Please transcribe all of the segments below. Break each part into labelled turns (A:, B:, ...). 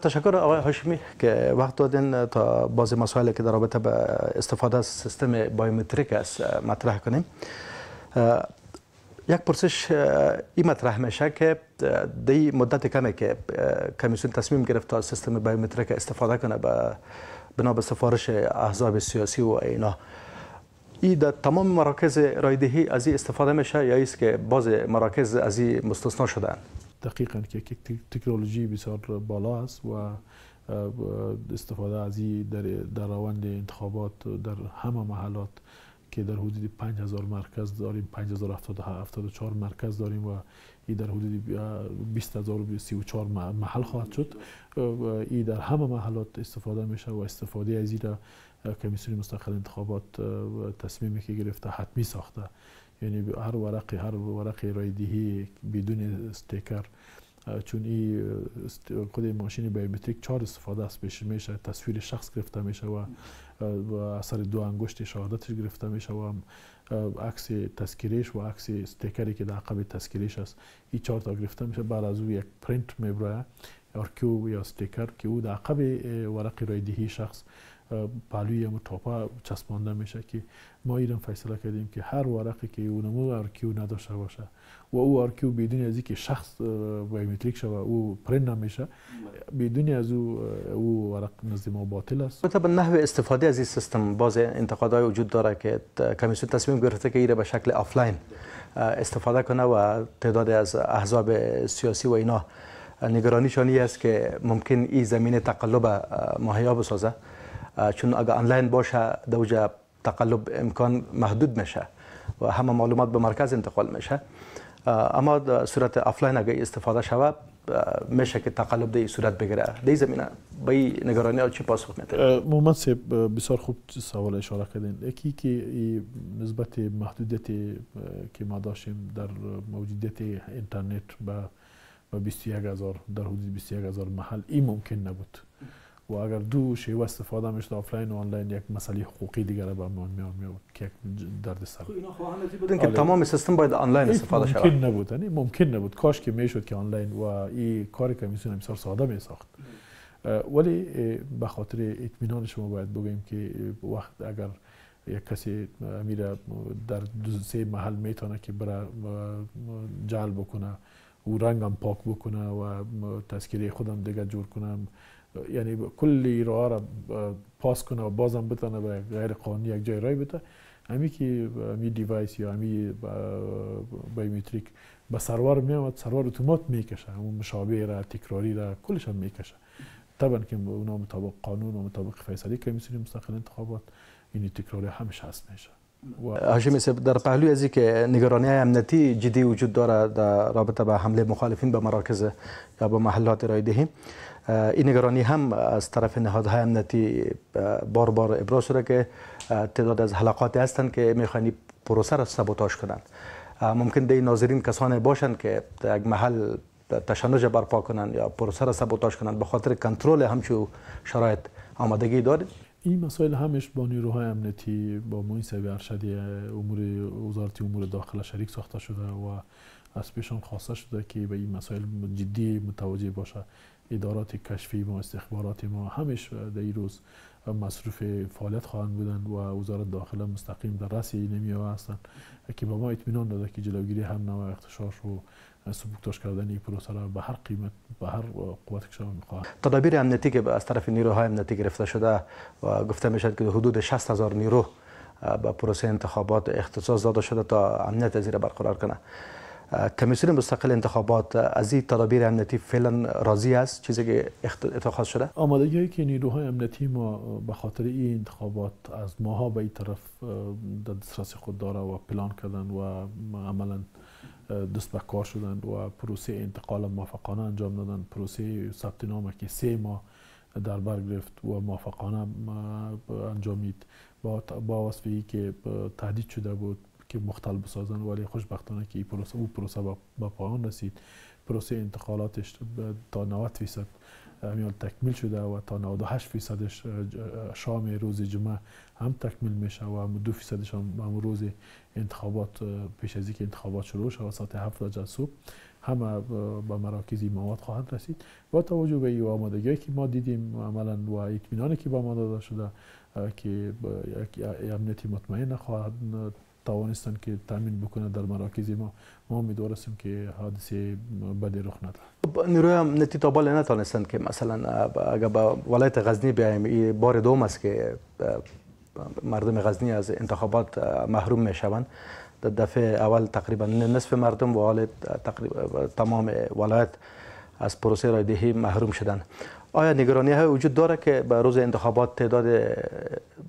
A: تشکر آقای هاشمی که وقت دادین تا بعضی مسائلی که در رابطه به استفاده از سیستم بایومتریک است مطرح کنیم. یک پرسش این مطرح میشه که دی مدت کمی که کمیسیون تصمیم گرفت تا سیستم بایومتریک استفاده کنه بنا به سفارش احزاب سیاسی و اینا، این در تمام مراکز رایدهی از این استفاده میشه یا ایست که بعض مراکز از این مستثنا شدن؟
B: دقیقاً که یک تکنولوژی بسیار بالا است و استفاده از این در روند انتخابات در همه محلات که در حدود 5000 مرکز داریم، 5074 مرکز داریم و این در حدود 20034 محل خواهد شد. این در همه محلات استفاده میشه و استفاده از این را کمیسیون مستقل انتخابات تصمیمی که گرفته حتمی ساخته، یعنی هر ورق رایدهی بدون استیکر، چون این خود ماشین بیومتریک چهار استفاده است میشه، تصویر شخص گرفته میشه و اثر دو انگشت شهادتش گرفته میشه و عکس تذکریش و عکس استیکری که در عقب تذکریش است، این چهار تا گرفته میشه. بعد از او یک پرینت میبره RQ یا استیکر که او در عقب ورق رایدهی شخص پهلوی همو تاپه چسبانده میشه که ما ایران فیصله کردیم که هر ورقی که اونمو RQ نداشته باشه و او RQ بدون از اینکه شخص بایومتریک شوه او پرینت نمیشه، بدون از او ورق نزد ما باطل است.
A: به نحو استفاده از این سیستم باز انتقادهای وجود داره که کمیسیون تصمیم گرفته که ایره به شکل آفلاین استفاده کنه و تعداد از احزاب سیاسی و اینا نگرانیشان است که ممکن این زمینه تقلب مهیا بسازه، چون اگر آنلاین باشه د اوجه تقلب امکان محدود میشه و همه معلومات به مرکز انتقال میشه، اما در صورت آفلاین اگر استفاده شود میشه که تقلب در صورت بگیره. در زمینه به این نگرانی ها چی پاسخ میده؟
B: محمد صاحب، بسیار خوب سوال اشاره کردین. یکی که نسبت محدودیت که ما داشتیم در موجودیت اینترنت به 21,000، در حدود 21,000 محل، این ممکن نبود و اگر دو شیوه استفاده میشد، آفلاین و آنلاین، یک مسئله حقوقی دیگر به ما می آورد که یک درد سر.
A: اینا خواهان بودن که تمام سیستم باید آنلاین استفاده شود.
B: ممکن نبود، یعنی ممکن نبود. کاش که میشد که آنلاین و این کار کمیسیون بسیار ساده می ساخت، ولی به خاطر اطمینان شما باید بگوییم که وقت اگر یک کسی میره در دو سه محل میتونه که بره جعل بکنه و رنگم پاک بکنه و تذکره خودم دیگه جور کنم، یعنی کلی راه را پاس کنه و بازم بتونه به غیر قانونی یک جای رای بده، همی که همی device یا همی بایومتریک به سرور می آمد، سرور اتومات میکشه همون مشابه را، تکراری را، کلش هم میکشه. طبعا که اونا مطابق قانون و مطابق فیصله کمیسیون مستقل انتخابات این تکراری همیشه هست میشه.
A: هاشمی صاحب، در پهلوی ازی که نگرانی امنیتی جدی وجود داره در رابطه با حمله مخالفین به مراکز یا به محلات رای دهی، این نگرانی هم از طرف نهادهای امنیتی بار بار ابراز شده که تعداد از حلقاتی هستند که میخوان پروسه را سابوتاژ کنند. ممکن دی ناظرین کسانی باشند که در یک محل تشنج برپا کنند یا پروسه را سابوتاژ کنند. به خاطر کنترل همچو شرایط آمادگی دارید؟
B: این مسائل همش با نیروهای امنیتی، با معین صاحب ارشد امور وزارت امور داخله شریک ساخته شده و از پیشان خواسته شده که به این مسائل جدی متوجه باشه. ادارات کشفی ما، استخبارات ما همش در این روز مصروف فعالیت خواهند بودند و وزارت داخله مستقیم در رأس اینمی هستند که به ما اطمینان داده که جلوگیری هر نوع اغتشاش و سبوتاژ کردن این پروسه را به هر قیمت، به هر قوت که شما میخواهد.
A: تدابیر امنیتی که از طرف نیروهای امنیتی گرفته شده و گفته میشد که حدود 60 هزار نیرو به پروسه انتخابات اختصاص داده شده تا امنیت ازی برقرار کنه، کمیسیون مستقل انتخابات از این تدابیر امنیتی فعلا راضی است، چیزی که اتخاذ شده؟
B: آمادگی که نیروهای امنیتی ما به خاطر این انتخابات از ماها به این طرف در دسترس خود داره و پلان کردن و عملا دست به کار شدن و پروسه انتقال موفقانه انجام دادن، پروسه ثبت نام که 3 ماه در بر گرفت و موفقانه انجامید، با وصفی که تهدید شده بود که مختل بسازن، ولی خوشبختانه که این پروسه او پروسه با پایان رسید. پروسه انتقالاتش تا 90% همیال تکمیل شده و تا 98 فیصدش شام روز جمعه هم تکمیل میشه و 2 فیصدش هم روز انتخابات، پیش از اینکه انتخابات شروع شود، ساعت 7 صبح همه به مراکز مواد خواهند رسید. با توجه به این آمادگی که ما دیدیم عملا و اطمینانی که به ما داده شده که یک امنیتی مطمئن خواهد توانستن که تامین بکنه در مراکز ما، ما امیدوار هستیم که حادثه بدی رخ نده.
A: نیروی امنیتی تا حال نتانستند که مثلا اگر به ولایت غزنی بیایم، این بار دوم است که مردم غزنی از انتخابات محروم میشوند. در دفعه اول تقریبا نصف مردم و حال تقریبا تمام ولایت از پروسه رایدهی محروم شدن. آیا نگرانی های وجود داره که به روز انتخابات تعداد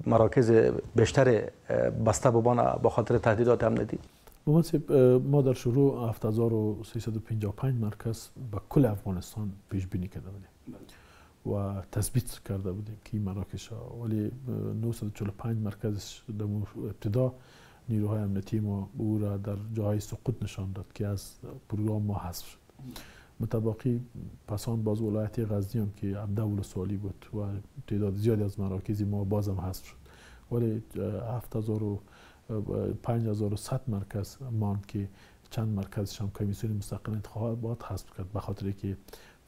A: مراکز بیشتر بسته بمانه با خاطر تهدیدات امنیتی؟
B: ما در شروع 7355 مرکز به کل افغانستان پیش بینی کرده بودیم و تثبیت کرده بودیم که این مراکز، ولی 945 مرکز در ابتدا نیروهای امنیتی ما او را در جاهای سقوط نشان داد که از پروگرام ما حذف شد. متباقی پسان باز ولایت غزنی هم که 17 ولسوالی بود و تعداد زیادی از مراکز ما بازم حذف شد، ولی 7000 و 5100 مرکز ماند که چند مرکزش هم کمیسیون مستقل انتخابات حذف کرد، به خاطر که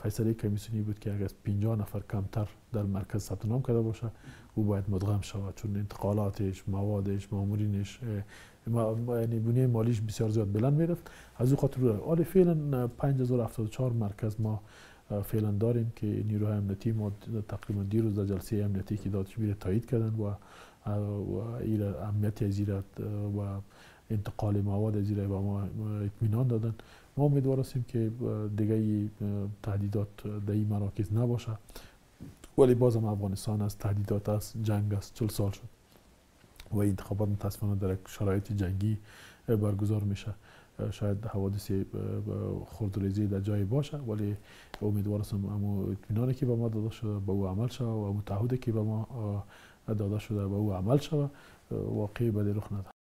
B: فیصله کمیسیونی بود که اگر 50 نفر کمتر در مرکز ثبت نام کرده باشه، او باید مدغم شود، چون انتقالاتش، موادش، مامورینش، یعنی بنیه مالیش بسیار زیاد بلند میرفت. از او خاطر حالا فعلا 5074 مرکز ما فعلا داریم که نیروهای امنیتی ما تقریبا دیروز در جلسه امنیتی که داد میره تایید کردن و امنیت از و انتقال مواد از به ما اطمینان دادن. ما امیدوار هستیم که دیگه تهدیدات در این مراکز نباشه، ولی بازم افغانستان است، تهدیدات است، جنگ است، 40 سال شد و انتخابات متاسفانه در یک شرایط جنگی برگزار میشه. شاید حوادث خردریزی در جای باشه، ولی امیدوار هستم امو اطمینانی که به ما داده شده به او عمل شود و امو تعهدی که به ما داده شده به او عمل شود، واقعه بدی رخ نده.